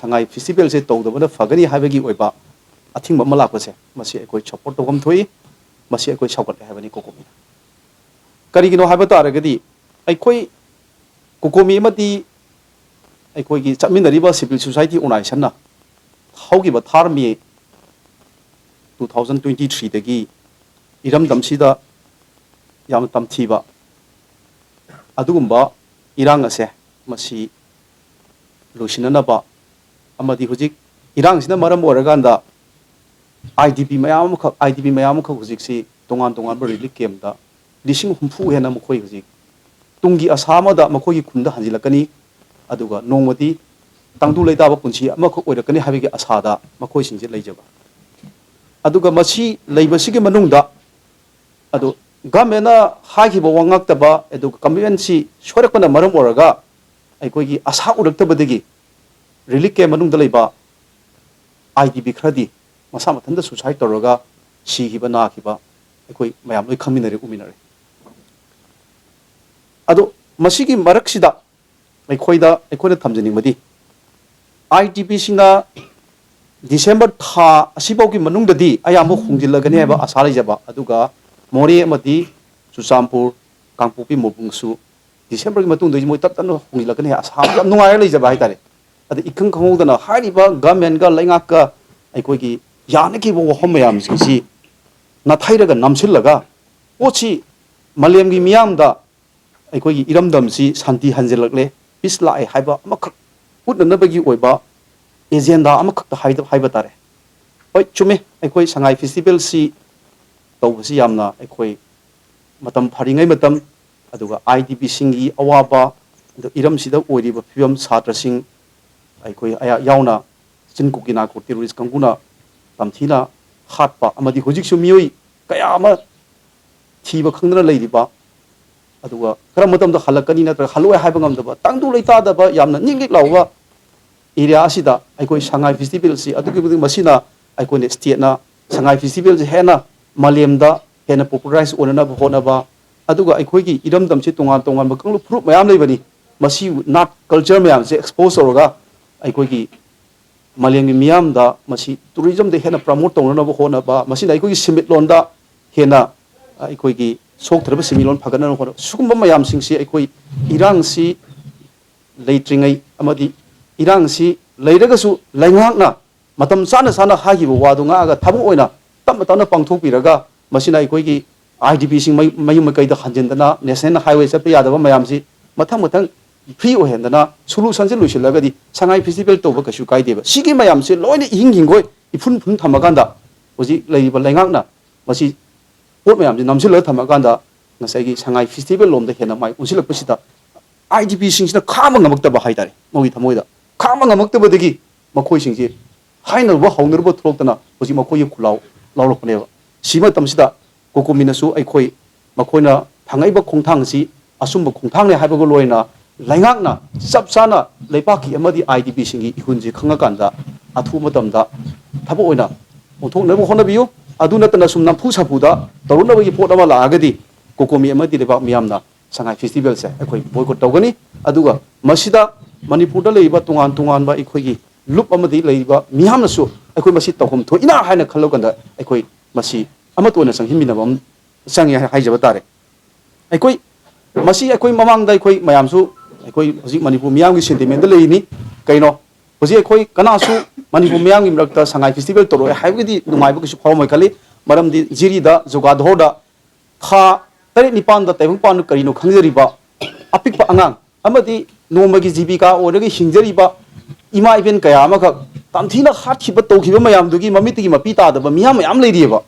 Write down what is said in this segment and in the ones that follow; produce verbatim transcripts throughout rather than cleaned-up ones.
ꯁꯉꯥꯏ ꯐꯦꯁꯇꯤꯚꯦꯜꯁꯦ ꯇꯧꯗꯕꯅ ꯐꯒꯅꯤ ꯍꯥꯏꯕꯒꯤ ꯑꯣꯏꯕ ꯑꯊꯤꯡꯕ ꯑꯃ ꯂꯥꯛꯄꯁꯦ, ꯃꯁꯤ ꯑꯩꯈꯣꯏ ꯁꯞꯄꯣꯔꯠ ꯇꯧꯐꯝ ꯊꯣꯛꯏ, ꯃꯁꯤ ꯑꯩꯈꯣꯏ ꯁꯧꯒꯠꯂꯦ ꯍꯥꯏꯕꯅꯤ ꯀꯣꯀꯣꯃꯤꯅ꯫ ꯀꯔꯤꯒꯤꯅꯣ ꯍꯥꯏꯕ ꯇꯥꯔꯒꯗꯤ, ꯑꯩꯈꯣꯏ ꯀꯣꯀꯣꯃꯤ ꯑꯃꯗꯤ ꯑꯩꯈꯣꯏꯒꯤ ꯆꯠꯃꯤꯟꯅꯔꯤꯕ ꯁꯤꯚꯤꯜ ꯁꯣꯁꯥꯏꯇꯤ ꯑꯣꯔꯒꯅꯥꯏꯖꯦꯁꯟꯅ ꯍꯧꯈꯤꯕ ꯊꯥꯔꯝꯃꯤ ꯇꯨ ꯊꯥꯎꯖꯟ ꯇ꯭ꯋꯦꯟꯇꯤ ꯊ꯭ꯔꯤꯗꯒꯤ ꯏꯔꯝꯗꯝꯁꯤꯗ ꯌꯥꯝꯅ ꯇꯝꯊꯤꯕ ꯑꯗꯨꯒꯨꯝꯕ ꯏꯔꯥꯡ ꯑꯁꯦ, ꯃꯁꯤ ꯂꯣꯏꯁꯤꯟꯅꯅꯕ, ꯑꯃꯗꯤ ꯍꯧꯖꯤꯛ ꯏꯔꯥꯡꯁꯤꯅ ꯃꯔꯝ ꯑꯣꯏꯔꯀꯥꯟꯗ ꯑꯥꯏ ꯗꯤ ꯄꯤ ꯃꯌꯥꯝ ꯑꯃꯈꯛ, ꯑꯥꯏ ꯗꯤ ꯄꯤ ꯃꯌꯥꯝ ꯑꯃꯈꯛ ꯍꯧꯖꯤꯛꯁꯤ ꯇꯣꯉꯥꯟ ꯇꯣꯉꯥꯟꯕ ꯔꯤꯂꯤꯐ ꯀꯦꯝꯞꯇ ꯂꯤꯁꯤꯡ ꯍꯨꯝꯐꯨ ꯍꯦꯟꯅ ꯃꯈꯣꯏ ꯍꯧꯖꯤꯛ ꯇꯨꯡꯒꯤ ꯑꯁꯥ ꯑꯃꯗ ꯃꯈꯣꯏꯒꯤ ꯈꯨꯟꯗ ꯍꯟꯖꯤꯜꯂꯛꯀꯅꯤ, ꯑꯗꯨꯒ ꯅꯣꯡꯃꯗꯤ ꯇꯪꯗꯨ ꯂꯩꯇꯥꯕ ꯄꯨꯟꯁꯤ ꯑꯃꯈꯛ ꯑꯣꯏꯔꯛꯀꯅꯤ ꯍꯥꯏꯕꯒꯤ ꯑꯁꯥꯗ ꯃꯈꯣꯏꯁꯤꯡꯁꯦ ꯂꯩꯖꯕ꯫ ꯑꯗꯨꯒ ꯃꯁꯤ ꯂꯩꯕꯁꯤꯒꯤ ꯃꯅꯨꯡꯗ, ꯑꯗꯨ ꯒꯚꯔꯟꯃꯦꯟꯅ ꯍꯥꯏꯈꯤꯕ ꯋꯥ ꯉꯥꯛꯇꯕ, ꯑꯗꯨꯒ ꯀꯃꯤꯠꯃꯦꯟꯁꯤ ꯁꯣꯏꯔꯛꯄꯅ ꯃꯔꯝ ꯑꯣꯏꯔꯒ ꯑꯩꯈꯣꯏꯒꯤ ꯑꯁꯥ ꯎꯔꯛꯇꯕꯗꯒꯤ ꯔꯤꯂꯤꯐ ꯀꯦꯝꯞ ꯃꯅꯨꯡꯗ ꯂꯩꯕ ꯑꯥꯏ ꯗꯤ ꯄꯤ ꯈꯔꯗꯤ ꯃꯁꯥ ꯃꯊꯟꯇ ꯁꯨꯁꯥꯏꯠ ꯇꯧꯔꯒ ꯁꯤꯈꯤꯕ, ꯅꯥꯈꯤꯕ ꯑꯩꯈꯣꯏ ꯃꯌꯥꯝ ꯂꯣꯏ ꯈꯪꯃꯤꯟꯅꯔꯦ, ꯎꯃꯤꯟꯅꯔꯦ꯫ ꯑꯗꯣ ꯃꯁꯤꯒꯤ ꯃꯔꯛꯁꯤꯗ ꯑꯩꯈꯣꯏꯗ, ꯑꯩꯈꯣꯏꯅ ꯊꯝꯖꯅꯤꯡꯕꯗꯤ, ꯑꯥꯏ ꯗꯤ ꯄꯤꯁꯤꯡꯅ ꯗꯤꯁꯦꯝꯕꯔ ꯊꯥ ꯑꯁꯤꯐꯥꯎꯒꯤ ꯃꯅꯨꯡꯗꯗꯤ ꯑꯌꯥꯝꯕ ꯍꯣꯡꯖꯤꯜꯂꯒꯅꯤ ꯍꯥꯏꯕ ꯑꯁꯥ ꯂꯩꯖꯕ, ꯑꯗꯨꯒ ꯃꯣꯔꯦ ꯑꯃꯗꯤ ꯆꯨꯔꯆꯥꯟꯄꯨꯔ, ꯀꯥꯡꯄꯣꯛꯄꯤ, ꯃꯣꯏꯕꯨꯡꯁꯨ ꯗꯤꯁꯦꯝꯕꯔꯒꯤ ꯃꯇꯨꯡꯗꯒꯤ ꯃꯣꯏ ꯇꯞ ꯇꯞꯅ ꯍꯣꯡꯖꯤꯜꯂꯛꯀꯅꯤ ꯍꯥꯏꯕ ꯑꯁꯥ ꯌꯥꯝ ꯅꯨꯡꯉꯥꯏꯔ ꯂꯩꯖꯕ ꯍꯥꯏꯇꯥꯔꯦ꯫ ꯑꯗ ꯏꯈꯪ ꯈꯪꯍꯧꯗꯅ ꯍꯥꯏꯔꯤꯕ ꯒꯚꯔꯟꯃꯦꯟꯠꯀ ꯂꯩꯉꯥꯛꯀ ꯑꯩꯈꯣꯏꯒꯤ ꯌꯥꯅꯈꯤꯕ ꯋꯥꯐꯝ ꯃꯌꯥꯝꯁꯤꯡꯁꯤ ꯅꯥꯊꯩꯔꯒ ꯅꯝꯁꯤꯜꯂꯒ ꯄꯣꯠꯁꯤ ꯃꯥꯂꯦꯝꯒꯤ ꯃꯤꯌꯥꯝꯗ ꯑꯩꯈꯣꯏꯒꯤ ꯏꯔꯝꯗꯝꯁꯤ ꯁꯥꯟꯇꯤ ꯍꯟꯖꯤꯜꯂꯛꯂꯦ, ꯄꯤꯁ ꯂꯥꯛꯑꯦ ꯍꯥꯏꯕ ꯑꯃꯈꯛ ꯎꯠꯅꯅꯕꯒꯤ ꯑꯣꯏꯕ ꯑꯦꯖꯦꯟꯗꯥ ꯑꯃꯈꯛꯇ ꯍꯥꯏꯗ-, ꯍꯥꯏꯕ ꯇꯥꯔꯦ꯫ ꯍꯣꯏ, ꯆꯨꯝꯃꯦ, ꯑꯩꯈꯣꯏ ꯁꯉꯥꯏ ꯐꯦꯁꯇꯤꯚꯦꯜꯁꯤ ꯇꯧꯕꯁꯤ ꯌꯥꯝꯅ ꯑꯩꯈꯣꯏ ꯃꯇꯝ ꯐꯔꯤꯉꯩ ꯃꯇꯝ, ꯑꯗꯨꯒ ꯑꯥꯏ ꯗꯤ ꯄꯤꯁꯤꯡꯒꯤ ꯑꯋꯥꯕ, ꯑꯗꯨ ꯏꯔꯝꯁꯤꯗ ꯑꯣꯏꯔꯤꯕ ꯐꯤꯕꯝ, ꯁꯥꯇ꯭ꯔꯁꯤꯡ ꯑꯩꯈꯣꯏ ꯑꯌꯥ-, ꯌꯥꯎꯅ ꯆꯤꯟ ꯀꯨꯀꯤ ꯅꯥꯀꯣ ꯇꯦꯔꯣꯔꯤꯁ ꯀꯥꯡꯕꯨꯅ ꯇꯝꯊꯤꯅ ꯍꯥꯠꯄ ꯑꯃꯗꯤ ꯍꯧꯖꯤꯛꯁꯨ ꯃꯤꯑꯣꯏ ꯀꯌꯥ ꯑꯃ ꯊꯤꯕ ꯈꯪꯗꯅ ꯂꯩꯔꯤꯕ, ꯑꯗꯨꯒ ꯀꯔꯝꯕ ꯃꯇꯝꯗ ꯍꯜꯂꯛꯀꯅꯤ ꯅꯠꯇ꯭ꯔꯒ ꯍꯜꯂꯛꯑꯣꯏ ꯍꯥꯏꯕ ꯉꯝꯗꯕ, ꯇꯪꯗꯨ ꯂꯩꯇꯥꯗꯕ, ꯌꯥꯝꯅ ꯅꯤꯛ ꯅꯤꯛ ꯂꯥꯎꯕ ꯑꯦꯔꯤꯌꯥ ꯑꯁꯤꯗ ꯑꯩꯈꯣꯏ ꯁꯉꯥꯏ ꯐꯦꯁꯇꯤꯚꯦꯜꯁꯤ ꯑꯗꯨꯛꯀꯤ ꯃꯇꯤꯛ, ꯃꯁꯤꯅ ꯑꯩꯈꯣꯏꯅ ꯁ꯭ꯇꯦꯠꯅ ꯁꯉꯥꯏ ꯐꯦꯁꯇꯤꯚꯦꯜꯁꯤ ꯍꯦꯟꯅ ꯃꯥꯂꯦꯝꯗ ꯍꯦꯟꯅ ꯄꯣꯄꯨꯂꯔꯥꯏꯁ ꯑꯣꯏꯅꯅꯕ ꯍꯣꯠꯅꯕ, ꯑꯗꯨꯒ ꯑꯩꯈꯣꯏꯒꯤ ꯏꯔꯝꯗꯝꯁꯤ ꯇꯣꯉꯥꯟ ꯇꯣꯉꯥꯟꯕ ꯀꯥꯡꯂꯨꯞ ꯐꯨꯔꯨꯞ ꯃꯌꯥꯝ ꯂꯩꯕꯅꯤ, ꯃꯁꯤ ꯅꯥꯠ ꯀꯜꯆꯔ ꯃꯌꯥꯝꯁꯦ ꯑꯦꯛꯁꯄꯣꯖ ꯇꯧꯔꯒ ꯑꯩꯈꯣꯏꯒꯤ ꯃꯥꯂꯦꯝꯒꯤ ꯃꯤꯌꯥꯝꯗ ꯃꯁꯤ tourism ꯗ ꯍꯦꯟꯅ promote ꯇꯧꯅꯅꯕ ꯍꯣꯠꯅꯕ, ꯃꯁꯤꯅ ꯑꯩꯈꯣꯏꯒꯤ ꯁꯦꯟꯃꯤꯠꯂꯣꯟꯗ ꯍꯦꯟꯅ, ꯑ, ꯑꯩꯈꯣꯏꯒꯤ ꯁꯣꯛꯊꯔꯤꯕ ꯁꯦꯟꯃꯤꯠꯂꯣꯟ ꯐꯒꯠꯅꯅꯕ ꯍꯣꯠꯅꯕ, ꯁꯤꯒꯨꯝꯕ ꯃꯌꯥꯝꯁꯤꯡꯁꯤ ꯑꯩꯈꯣꯏ ꯏꯔꯥꯡꯁꯤ ꯂꯩꯇ꯭ꯔꯤꯉꯩ ꯑꯃꯗꯤ ꯏꯔꯥꯡꯁꯤ ꯂꯩꯔꯒꯁꯨ ꯂꯩꯉꯥꯛꯅ ꯃꯇꯝ ꯆꯥꯅ ꯆꯥꯅ ꯍꯥꯏꯈꯤꯕ ꯋꯥꯗꯨ ꯉꯥꯛꯑꯒ ꯊꯕꯛ ꯑꯣꯏꯅ ꯇꯞꯅ ꯇꯞꯅ ꯄꯥꯡꯊꯣꯛꯄꯤꯔꯒ, ꯃꯁꯤꯅ ꯑꯩꯈꯣꯏꯒꯤ I D P ꯁꯤꯡ ꯃꯌꯨꯝ, ꯃꯌꯨꯝ ꯃꯀꯩꯗ ꯍꯟꯖꯤꯟꯗꯅ national highway ꯆꯠꯄ ꯌꯥꯗꯕ ꯃꯌꯥꯝꯁꯤ ꯃꯊꯪ ꯃꯊꯪ free ꯑꯣꯏꯍꯟꯗꯅ solution ꯁꯤ ꯂꯣꯏꯁꯤꯜꯂꯒꯗꯤ ꯁꯉꯥꯏ festival ꯇꯧꯕ ꯀꯩꯁꯨ ꯀꯥꯏꯗꯦꯕ꯫ ꯁꯤꯒꯤ ꯃꯌꯥꯝꯁꯤ ꯂꯣꯏꯅ ꯏꯍꯤꯡ ꯍꯤꯡꯒꯣꯏ ꯏꯐꯨꯟ ꯐꯨꯟ ꯊꯝꯃꯀꯥꯟꯗ ꯍꯧꯖꯤꯛ ꯂꯩꯔꯤꯕ ꯂꯩꯉꯥꯛꯅ ꯃꯁꯤ ꯄꯣꯠ ꯃꯌꯥꯝꯁꯤ ꯅꯝꯁꯤꯜꯂꯒ ꯊꯝꯃꯀꯥꯟꯗ ꯉꯁꯥꯏꯒꯤ ꯁꯉꯥꯏ festival ꯂꯣꯝꯗ ꯍꯦꯟꯅ ꯃꯥꯏ ꯑꯣꯟꯁꯤꯜꯂꯛꯄꯁꯤꯗ I D P ꯁꯤꯡꯁꯤꯅ ꯈꯥꯡꯕ ꯉꯝꯃꯛꯇꯕ ꯍꯥꯏꯇꯥꯔꯦ, ꯃꯣꯏꯒꯤ ꯊꯃꯣꯏꯗ ꯈꯥꯡꯕ ꯉꯝꯃꯛꯇꯕꯗꯒꯤ ꯃꯈꯣꯏꯁꯤꯡꯁꯤ ꯍꯥꯏꯅꯔꯨꯕ ꯍꯧꯅꯔꯨꯕ ꯊꯣꯛꯂꯛꯇꯅ ꯍꯧꯖꯤꯛ ꯃꯈꯣꯏꯒꯤ ꯈꯨꯜꯂꯥꯎ ꯂꯥꯎꯔꯛꯄꯅꯦꯕ꯫ ꯁꯤ ꯃꯇꯝꯁꯤꯗ ꯀꯣꯀꯣꯃꯤꯅꯁꯨ ꯑꯩꯈꯣꯏ ꯃꯈꯣꯏꯅ ꯊꯥꯡꯉꯛꯏꯕ ꯈꯣꯡꯊꯥꯡ ꯑꯁꯤ ꯑꯆꯨꯝꯕ ꯈꯣꯡꯊꯥꯡꯅꯤ ꯍꯥꯏꯕꯒ ꯂꯣꯏꯅꯅ ꯂꯩꯉꯥꯛꯅ ꯆꯞ ꯆꯥꯅ ꯂꯩꯄꯥꯛꯀꯤ ꯑꯃꯗꯤ I D P ꯁꯤꯡꯒꯤ ꯏꯍꯨꯜꯁꯤ ꯈꯪꯉꯀꯥꯟꯗ ꯑꯊꯨꯕ ꯃꯇꯝꯗ ꯊꯕꯛ ꯑꯣꯏꯅ ꯑꯣꯟꯊꯣꯛꯅꯕ ꯍꯣꯠꯅꯕꯤꯌꯨ꯫ ꯑꯗꯨ ꯅꯠꯇꯅ ꯁꯨꯝ ꯅꯝꯐꯨ ꯁꯥꯐꯨꯗ ꯇꯧꯔꯛꯅꯕꯒꯤ ꯄꯣꯠ ꯑꯃ ꯂꯥꯛꯑꯒꯗꯤ ꯀꯣꯀꯣꯃꯤ ꯑꯃꯗꯤ ꯂꯩꯕꯥꯛ ꯃꯤꯌꯥꯝꯅ ꯁꯉꯥꯏ festival ꯁꯦ ꯑꯩꯈꯣꯏ boycott ꯇꯧꯒꯅꯤ꯫ ꯑꯗꯨꯒ ꯃꯁꯤꯗ ꯃꯅꯤꯄꯨꯔꯗ ꯂꯩꯔꯤꯕ ꯇꯣꯉꯥꯟ ꯇꯣꯉꯥꯟꯕ ꯑꯩꯈꯣꯏꯒꯤ ꯂꯨꯞ ꯑꯃꯗꯤ ꯂꯩꯔꯤꯕ ꯃꯤꯌꯥꯝꯅꯁꯨ ꯑꯩꯈꯣꯏ ꯃꯁꯤ ꯇꯧꯐꯝ ꯊꯣꯛꯏꯅ ꯍꯥꯏꯅ ꯈꯜꯂꯀꯥꯟꯗ ꯑꯩꯈꯣꯏ ꯃꯁꯤ ꯑꯃꯠꯇ ꯑꯣꯏꯅ ꯆꯪꯁꯤꯟꯃꯤꯟꯅꯕ ꯑꯃ ꯆꯪꯉꯦ ꯍꯥꯏꯖꯕ ꯇꯥꯔꯦ꯫ ꯑꯩꯈꯣꯏ ꯃꯁꯤ ꯑꯩꯈꯣꯏ ꯃꯃꯥꯡꯗ ꯑꯩꯈꯣꯏ ꯃꯌꯥꯝꯁꯨ ꯑꯩꯈꯣꯏ ꯍꯧꯖꯤꯛ ꯃꯅꯤꯄꯨꯔ ꯃꯤꯌꯥꯝꯒꯤ sentiment ꯗ ꯂꯩꯔꯤꯅꯤ꯫ ꯀꯩꯅꯣ, ꯍꯧꯖꯤꯛ ꯑꯩꯈꯣꯏ ꯀꯅꯥꯁꯨ ꯃꯅꯤꯄꯨꯔ ꯃꯤꯌꯥꯝꯒꯤ ꯃꯔꯛꯇ ꯁꯉꯥꯏ festival ꯇꯧꯔꯛꯑꯣꯏ ꯍꯥꯏꯕꯒꯤꯗꯤ ꯅꯨꯡꯉꯥꯏꯕ ꯀꯩꯁꯨ ꯐꯥꯎꯔꯝꯃꯣꯏ ꯈꯜꯂꯤ꯫ ꯃꯔꯝꯗꯤ ꯖꯤꯔꯤꯗ, ꯖꯨꯒꯥꯗꯣꯔꯗ ꯊꯥ ꯇꯔꯦꯠ ꯅꯤꯄꯥꯟꯗ ꯇꯥꯏꯕꯪꯄꯥꯟꯗꯨ ꯀꯔꯤꯅꯣ ꯈꯪꯖꯔꯤꯕ ꯑꯄꯤꯛꯄ ꯑꯉꯥꯡ ꯑꯃꯗꯤ ꯅꯣꯡꯃꯒꯤ ꯖꯤꯕꯤꯀꯥ ꯑꯣꯏꯔꯒ ꯍꯤꯡꯖꯔꯤꯕ ꯏꯃꯥ ꯏꯕꯦꯟ ꯀꯌꯥ ꯑꯃꯈꯛ ꯇꯝꯊꯤꯅ ꯍꯥꯠꯈꯤꯕ, ꯇꯧꯈꯤꯕ ꯃꯌꯥꯝꯗꯨꯒꯤ ꯃꯃꯤꯠꯇꯒꯤ ꯃꯄꯤ ꯇꯥꯗꯕ ꯃꯤꯌꯥꯝ ꯃꯌꯥꯝ ꯂꯩꯔꯤꯑꯕ꯫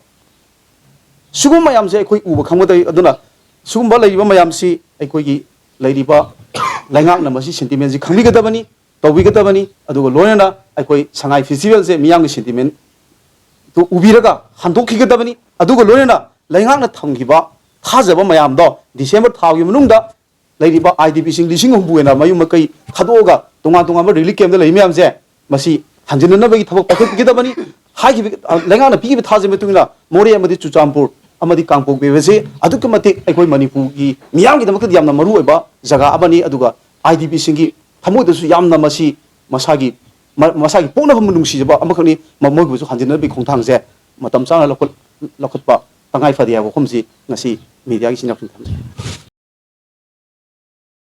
ꯁꯤꯒꯨꯝꯕ ꯃꯌꯥꯝꯁꯦ ꯑꯩꯈꯣꯏ ꯎꯕ ꯈꯪꯒꯗꯕꯅꯤ꯫ ꯑꯗꯨꯅ ꯁꯤꯒꯨꯝꯕ ꯂꯩꯔꯤꯕ ꯃꯌꯥꯝꯁꯤ ꯑꯩꯈꯣꯏꯒꯤ ꯂꯩꯔꯤꯕ ꯂꯩꯉꯥꯛꯅ ꯃꯁꯤ sentiment ꯁꯤ ꯈꯪꯕꯤꯒꯗꯕꯅꯤ, ꯇꯧꯕꯤꯒꯗꯕꯅꯤ꯫ ꯑꯗꯨꯒ ꯂꯣꯏꯅꯅ ꯑꯩꯈꯣꯏ ꯁꯉꯥꯏ festival ꯁꯦ ꯃꯤꯌꯥꯝꯒꯤ sentiment ꯇꯨ ꯎꯕꯤꯔꯒ ꯍꯟꯗꯣꯛꯈꯤꯒꯗꯕꯅꯤ꯫ ꯑꯗꯨꯒ ꯂꯣꯏꯅꯅ ꯂꯩꯉꯥꯛꯅ ꯊꯝꯈꯤꯕ ꯊꯥꯖꯕ ꯃꯌꯥꯝꯗꯣ December ꯊꯥꯒꯤ ꯃꯅꯨꯡꯗ ꯂꯩꯔꯤꯕ I D P ꯁꯤꯡ ꯂꯤꯁꯤꯡ ꯍꯨꯝꯐꯨ ꯍꯦꯟꯅ ꯃꯌꯨꯝ ꯃꯀꯩ ꯊꯥꯗꯣꯛꯑꯒ ꯇꯣꯉꯥꯟ ꯇꯣꯉꯥꯟꯕ relief camp ꯗ ꯂꯩ ꯃꯌꯥꯝꯁꯦ, ꯃꯁꯤ ꯍꯟꯖꯤꯟꯅꯅꯕꯒꯤ ꯊꯕꯛ ꯄꯥꯏꯈꯠꯄꯤꯒꯗꯕꯅꯤ꯫ ꯍꯥꯏꯈꯤꯕ, ꯑ, ꯂꯩꯉꯥꯛꯅ ꯄꯤꯈꯤꯕ ꯊꯥꯖꯕꯒꯤ ꯃꯇꯨꯡ ꯏꯟꯅ ꯃꯣꯔꯦ ꯑꯃꯗꯤ ꯆꯨꯔꯆꯥꯟꯄꯨꯔ ꯑꯃꯗꯤ ꯀꯥꯡꯄꯣꯛꯄꯤ ꯍꯥꯏꯕꯁꯤ ꯑꯗꯨꯛꯀꯤ ꯃꯇꯤꯛ ꯑꯩꯈꯣꯏ ꯃꯅꯤꯄꯨꯔꯒꯤ ꯃꯤꯌꯥꯝꯒꯤꯗꯃꯛꯇꯗꯤ ꯌꯥꯝꯅ ꯃꯔꯨ ꯑꯣꯏꯕ ꯖꯒꯥ ꯑꯃꯅꯤ꯫ ꯑꯗꯨꯒ I D P ꯁꯤꯡꯒꯤ ꯊꯃꯣꯏꯗꯁꯨ ꯌꯥꯝꯅ ꯃꯁꯤ ꯃꯁꯥꯒꯤ ꯃ-, ꯃꯁꯥꯒꯤ ꯄꯣꯛꯅꯐꯝꯕꯨ ꯅꯨꯡꯁꯤꯖꯕ ꯑꯃꯈꯛꯅꯤ꯫ ꯃ-, ꯃꯣꯏꯒꯤꯕꯨꯁꯨ ꯍꯟꯖꯤꯟꯅꯕꯒꯤ ꯈꯣꯡꯊꯥꯡꯁꯦ ꯃꯇꯝ ꯆꯥꯅ ꯂꯧꯈꯠ-, ꯂꯧꯈꯠꯄ ꯇꯉꯥꯏ ꯐꯗꯦ ꯍꯥꯏꯕ ꯋꯥꯐꯝꯁꯤ ꯉꯁꯤ ꯃꯤꯗꯤꯌꯥꯒꯤ ꯏꯆꯤꯟ ꯏꯅꯥꯎꯁꯤꯡ ꯊꯝꯖꯒꯦ꯫